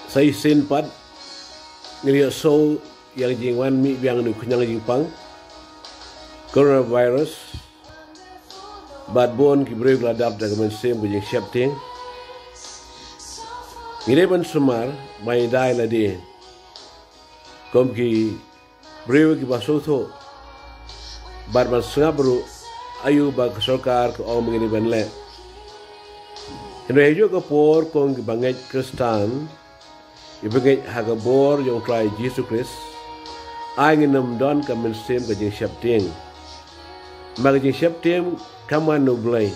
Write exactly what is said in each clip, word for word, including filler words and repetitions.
Sa shisien pat ngi ïohsngew ïa ka jingwan mih biang u khñiang jingpang coronavirus bad bun ki briew ki la dap da ka mynsiem ka jingsheptieng. Ngi dei ban sumar ba ngi dei lade kum ki briew kiba sngewthuh bad ban sngap ruh aïu ba ka sorkar ka ong ba ngi dei ban leh. Hynrei ha kajuh ka por kum kiba ngeit Khristan, kiba ngeit ha ka bor jong U Trai Jisu Khrist, ai ngin ym don ka mynsiem ka jingsheptieng. Ma ka jingsheptieng kam man U Blei.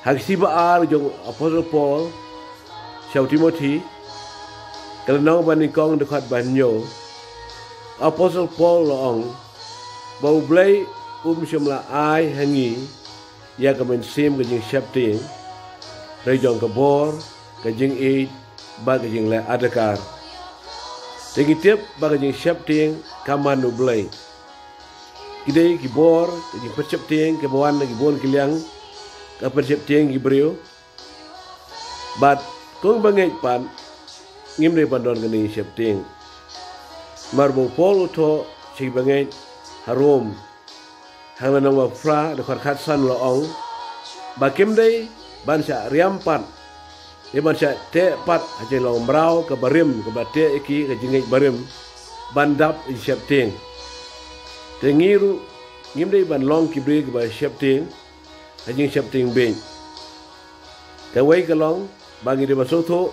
Ha ka shithi ba ar jong u Apostol Paul sha u Timothi, ka lynnong ba nyngkong dkhot ba hynñiew, u Apostol Paul u la ong ba U Blei um shym la ai ha ngi ïa ka mynsiem ka jingsheptieng, hynrei jong ka bor, ka jingïeit bad ka jingleh adkar. Te ngi tip ba ka jingsheptieng kam man U Blei. Ki dei ki bor ka jingpynsheptieng kiba wan na ki bun ki liang, ka pynsheptieng ki briew. Bad kum ba ngeit pat ngim dei ban don kane ka jingsheptieng. Namar ba u Paul u thoh sha kiba ngeit ha Rom, ha ka lynnong ba phra dkhot khatsan u la ong ba kim dei ban shah riam pat, dei ban shah teh pat ha jinglong mraw kaba rim, kaba teh ïa ki ka jingngeit barim ban dap ïa ka jingsheptieng. Te ngi ruh ngim dei ban long ki briew kiba sheptieng ha jingsheptieng bieit. Kawei ka long ba ngi dei ban sngewthuh,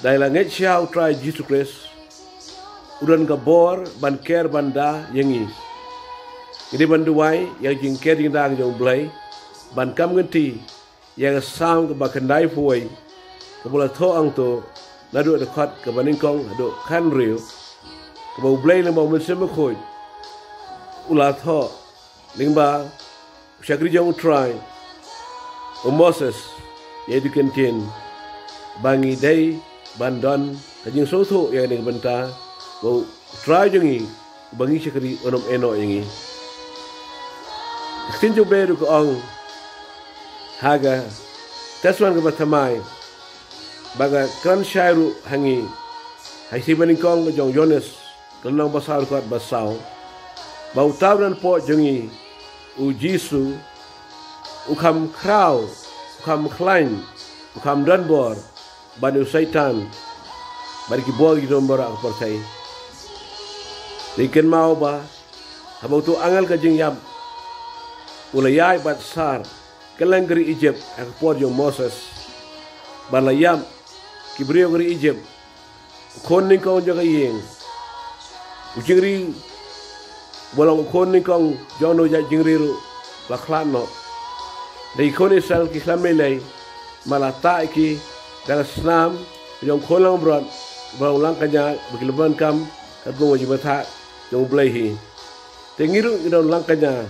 da la ngeit sha U Trai Jisu Khrist, u don ka bor ban ker ban da ïa ngi. Ngi dei ban duwai ïa ka jingker jingda jong U Blei ban kam kynti ïa ka Salm kaba khyndai phew wei, kaba la thoh hangto naduh dkhot kaba nyngkong haduh khathynriew, kaba U Blei lyngba U Mynsiem Bakhuid u la thoh lyngba u shakri jong U Trai, u Moses, ïa u, ki ktien ba ngi dei ban don ka jingsngewthuh ïa kane ka bynta, ba U Trai jong ngi uba ngi shakri un ym ïehnoh ïa ngi. Ka ktien jong U Blei ruh ka ong ha ka Testament kaba thymmai, ba ka kren shai ruh ha ngi ha ka shithi ba nyngkong ka jong u Ïoannis, ka lynnong ba saw dkhot ba saw, ba uta u nongpynïaid jong ngi, u Jisu, u kham khraw, u kham khlaiñ, u kham don bor ban ïa u Soitan bad ki bor ki jong u baroh ka pyrthei. Te kynmaw ba haba uta u angel ka jingïap u la ïaid bad sar kylleng ka ri Ijipt ha ka por jong u Moses, bad la ïap ki briew ka ri Ijipt, u khun nyngkong jong ka ïing, u jingri, ba long u khun nyngkong jong u, jait jingri ruh la khlad noh. Te ki khun Israel ki khlem lei lei, namar la tah ïa ki da ka snam jong u khun langbrot, ba long langkñia, ba ki la pyndonkam katkum ka jingbthah jong U Blei hi. Te ngi ruh ngi don langkñia,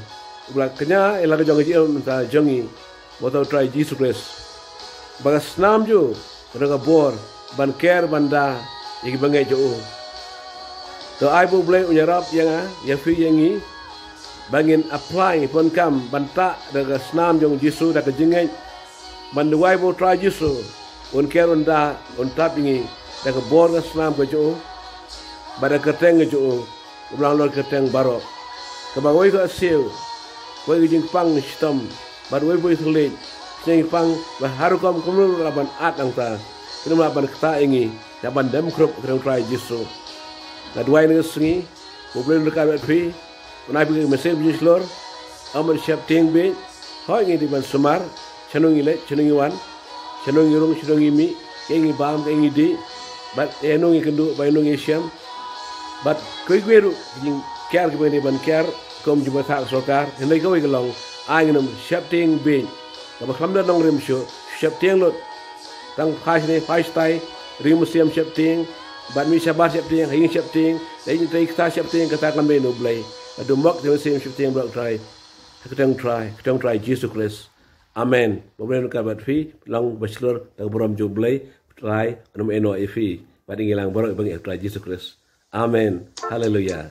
uba la kñia ïa la ka jong ka jingim mynta jong ngi, uba uta U Trai Jisu Khrist. Ba ka snam jong u ka don ka bor ban ker ban da ïa kiba ngeit jong u. To ai ba U Blei un ïarap ïa nga, ïa phi, ïa ngi, ba ngin apply, pyndonkam, ban tah da ka snam jong u Jisu, da ka jingngeit, ban duwai ba U Trai Jisu un ker un da, un tap ïa ngi da ka bor ka snam ka jong u bad da ka kyrteng ka jong u, uba long halor ki kyrteng baroh. Kaba wei ka siew, wei ka jingpang shitom, bad wei wei thylliej, ka jingpang ba ha rukom kumno ruh lah ban at nangta, kumno lah ban ktah ïa ngi, da ban dem khrup ha ka kyrteng U Trai Jisu. Nga duwai ha kane ka sngi ba U Blei un ryngkat bad phi, un ai phi ka mynsiem jong u shlur, ym ban sheptieng bieit. Hooid, ngi dei ban sumar shano ngi leit, shano ngi wan, shano ngi rung, shano ngi mih, kaei ngi bam, kaei ngi dih, bad ïano ngi kynduh, bad ïano ngi shem, bad kiwei kiwei ruh ki jingker kiba ngi dei ban ker kum ki jingbatai ka sorkar. Hynrei kawei ka long, ai ngin ym sheptieng bieit. Kaba khlem don nongrim shuh, sheptieng lut. Tang phai shane phai shatai, ri mynsiem sheptieng, bad mih shabar sheptieng, ha ïing sheptieng, leit ïatrei ktah sheptieng, kata kam dei na U Blei. Haduh mok te mynsiem sheptieng baroh U Trai, ha ka kyrteng U Trai, ka kyrteng U Trai Jisu Khrist. Amen. Ba U Blei un ryngkat bad phi, long ba shlur da ka burom jong U Blei, U Trai un ym ïehnoh ïa phi bad ïa ngi lang baroh kiba ngeit ha U Trai Jisu Khrist. Amen. Haleluia.